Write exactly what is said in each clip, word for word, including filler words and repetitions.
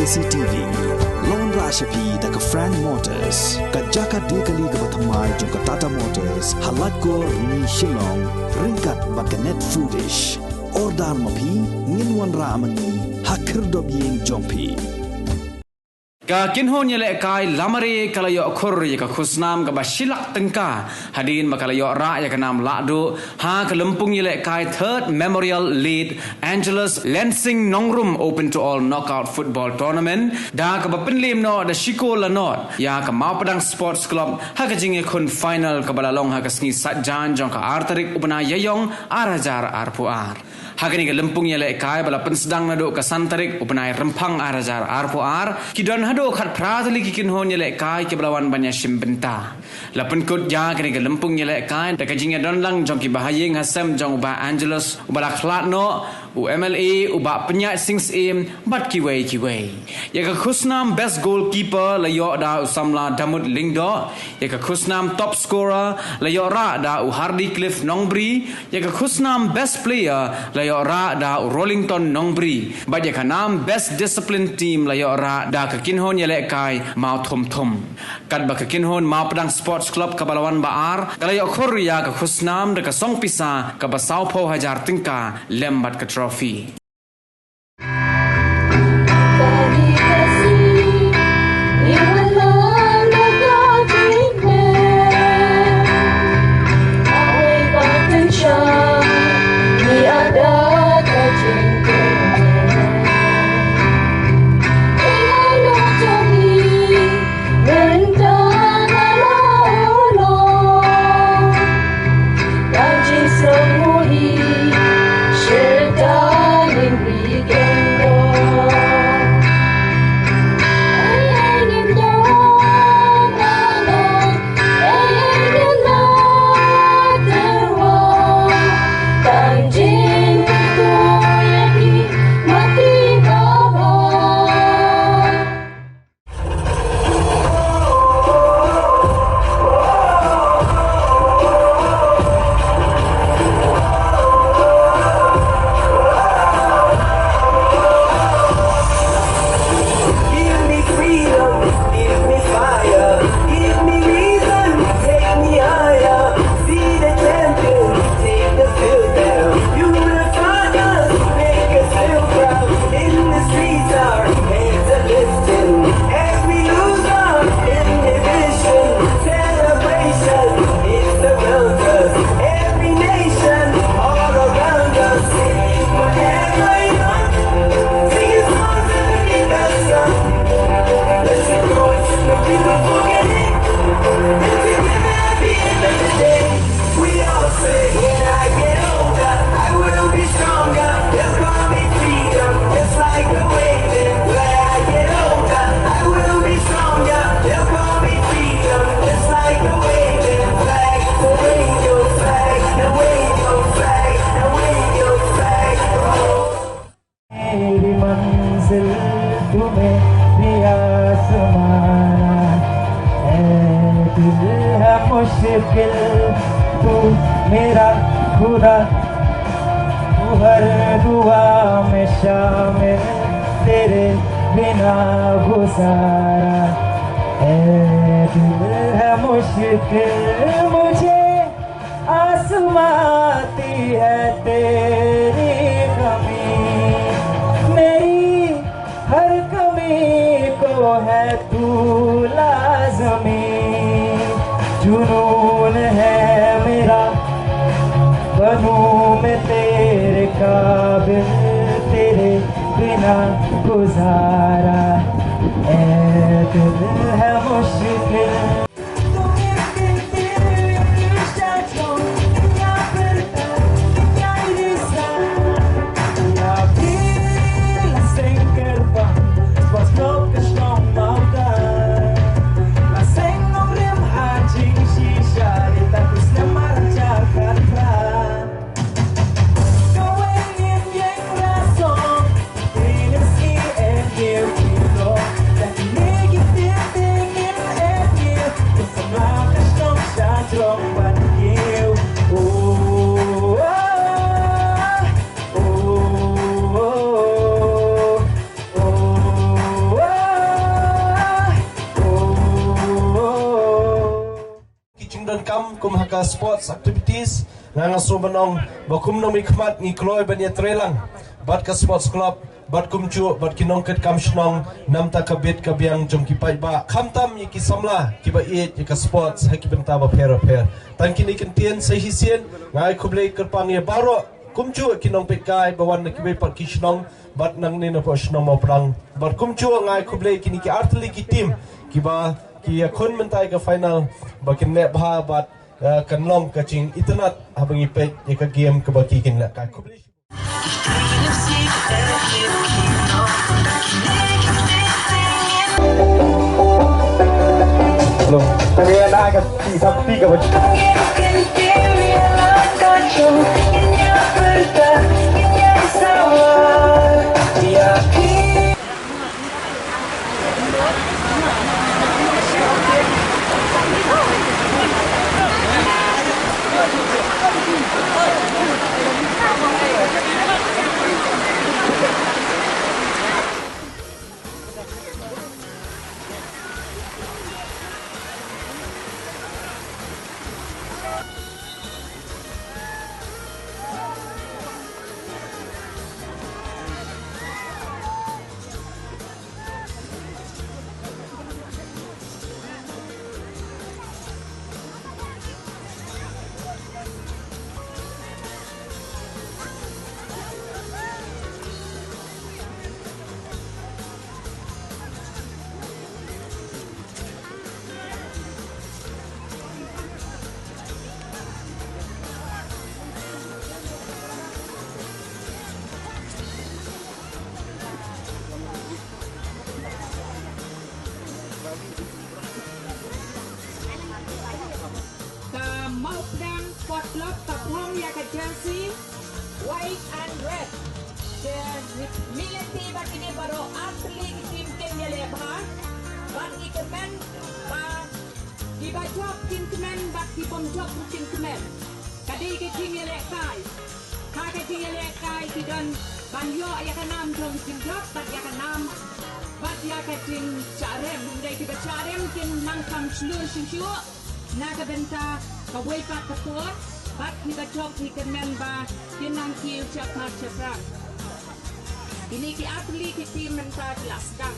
C T V. Long ra sha phi da ka Frank Motors, ka jaka die kali kaba thymmai jong ka Tata Motors, ha Laitkor, Rni, Shillong, ryngkat bad ka Net Foodish. Order ma phi, ngin wanrah ma ngi ha khyrdop ïing jong phi. Ka kynhun ïalehkai Lamare ka la ïoh khur ïa ka khusnam kaba shi lak tyngka hadien ba ka la ïoh rah ïa ka nam lahduh ha ka lympung ïalehkai Third Memorial Late Angelus Lansing Nongrum Open to All Knockout Football Tournament, da kaba pynliem noh da shi kol la nod ïa ka Mawpadang Sports Club ha ka jingïakhun final kaba la long ha ka sngi Saitjaiñ jong ka ar tarik u bnai Ïaïong ar hajar arphew ar. Ha kane ka lympung ïalehkai ba la pynsdang naduh ka san tarik u bnai Rymphang ar hajar arphew ar, ki don haduh khatphra tylli ki kynhun ïalehkai kiba la wan ban ïashim bynta. La pynkut ïa kane ka lympung ïalehkai da ka jingïadon lang jong ki bahaïing hasem jong u Bah Angelus, u ba la khlad noh, u M L A, u Bah Pynïaid Sing Syiem, bad kiwei kiwei. Ïa ka khusnam Best Goalkeeper la ïoh da u samla Damut Lyngdoh, ïa ka khusnam Top Scorer la ïoh rah da u Hardy Cliff Nongbri, ïa ka khusnam Best Player la ïoh rah da u Rollington Nongbri, bad ïa ka nam Best Discipline Team la ïoh rah da ka kynhun ïalehkai Mawthumthum. Katba ka kynhun Mawpadang Sports Club kaba la wan ba ar, ka la ïoh khur ïa ka khusnam da ka song pisa kaba sawphew hajar tyngka lem bad ka trophy. Give me freedom, give me fire, give me reason, take me higher. See the champion, take the field now. Unify us, make us feel proud. In the streets, our heads are lifting. Every loser, inhibition, celebration, it's around us. Every nation, all around us. Whatever you want, sing your songs and be better. Let's go, no, we don't forget it. Let's give it happy another day. We all say, when I get older, I will be stronger. They'll call me freedom, just like the waving flag. I get older, I will be stronger. They'll call me freedom, just like the waving flag. So wave your flag, now wave your flag, now wave your flag. Oh. मेरी मंजिल तू मेरी आसमाना, ऐ दिल है मुश्किल तू मेरा खुदा। तू हर दुआ में शामिल, तेरे बिना गुजारा, ऐ दिल है मुश्किल मुझे। आसमां आती है तेरी कमी, मेरी हर कमी को है तू लाजमी। जुनून है मेरा, बनूं मैं तेरे काबिल, तेरे बिना गुजारा, ऐ दिल है मुश्किल। Ka sports activities, nga nga sngewbha ban ong ba kum nongmihkhmat ngi kloi ban ïatreilang bad ka sports club, bad kumjuh bad ki nongkitkam shnong namar ka bit ka biang jong ki paidbah, khamtam ïa ki samla kiba ïeit ïa ka sports ha ki bynta bapher bapher. Tang kine ki ktien sa shisien, nga ai khublei kyrpang ïa baroh, kumjuh ki nongpeitkai ba wan na kiwei pat ki shnong bad nangne na poh shnong Mawprang. Bad kumjuh nga ai khublei kine ki artylli ki team kiba ki ïakhun mynta ïa ka final ba kin leh bha bad, eh, kan long ka jingitynnad haba ngi peit ïa ka game kaba ki kin lehkai. Khublei. Hello. Tadi ada ka ti tapi ka Ka Mawprang Sport Club ka phong ïa ka jersey white and red. Te ngi lynti ba kine baroh artylli ki team kin ïaleh bha bad ngi kyrmen ba kiba jop kin kmen bad ki bym jop ruh kin kmen. Ka dei ka jingïalehkai. Ha ka jingïalehkai ki don ban ïoh ïa ka nam jong ka jingjop bad ïa ka nam bad ïa ka jingshah rem. Hynrei kiba shah rem kin nang kham shlur shuh shuh na ka bynta kawei pat ka por bad kiba jop ngi kyrmen ba kin nang kiew shaphrang shaphrang. Kine ki artylli ki team mynta ki la sdang.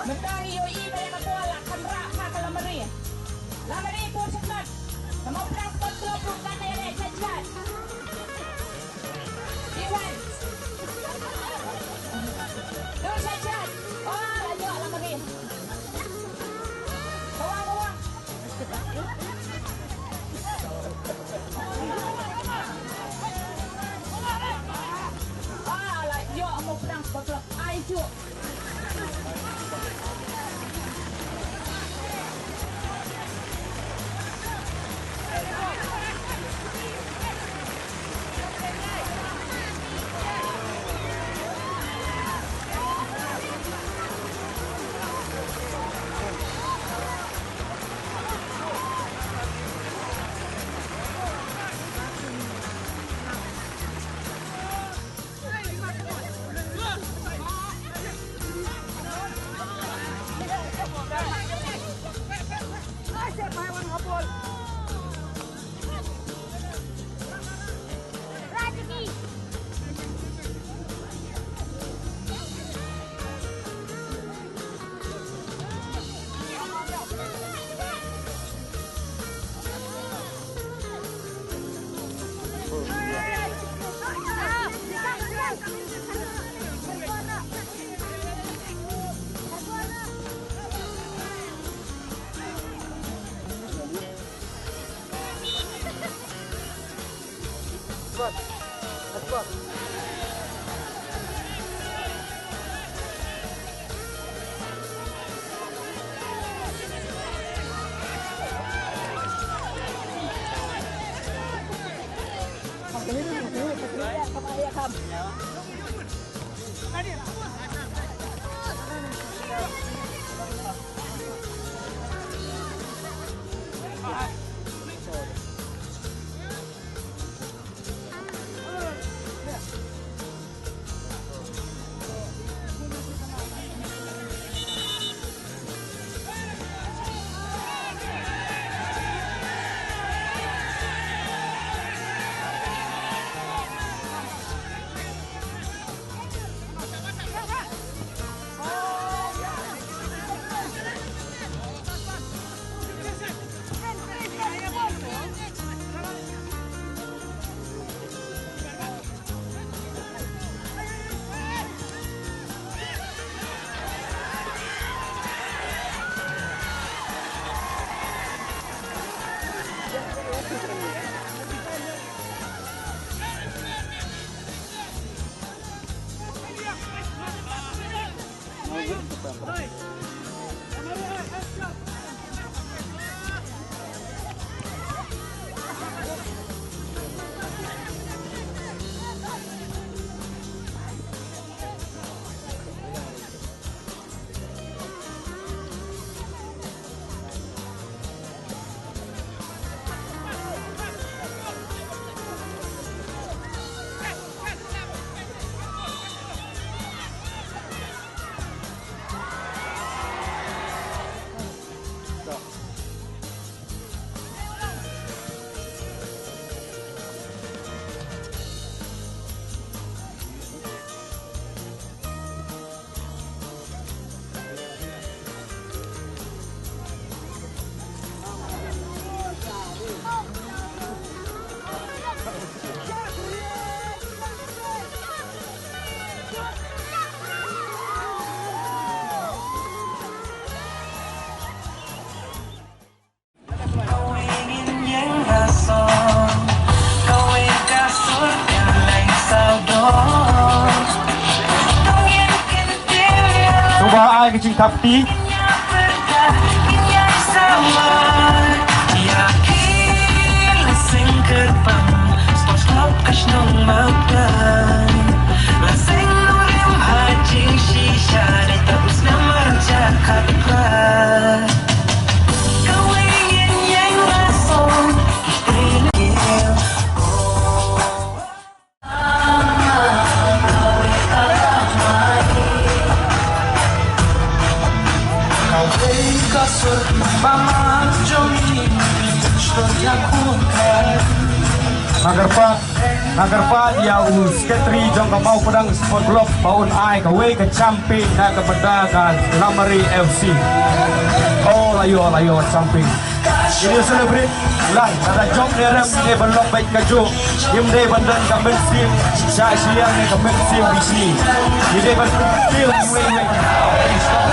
Mynta ngi ïohi ba ïa ka bol la kynrah ha ka lamari. Lamari pur shakmat. Ka Mawprang Sport Club ruh kan ïaleh jait jait. Iwan. Dong shait shait. Oh, la ïoh lamari. Bawang, bawang. Ah, la ïoh Mawprang Sport Club. Ai ju. Sngewbha ai ka jingthap kti. Nga kyrpad, nga kyrpad ïa u secretary jong ka Mawpdang Sport Club ba un ai kawei ka champion na ka bynta ka Lamare F C. Oh, la ïoh, la ïoh champion. Ngin ïa celebrate. Lah, lada jop ne rem, ngin dei ban long beit kajuh. Ngim dei ban don ka mynsiem shah shiliang ne ka mynsiem bishni. Ngin dei ban pyntil iwei iwei.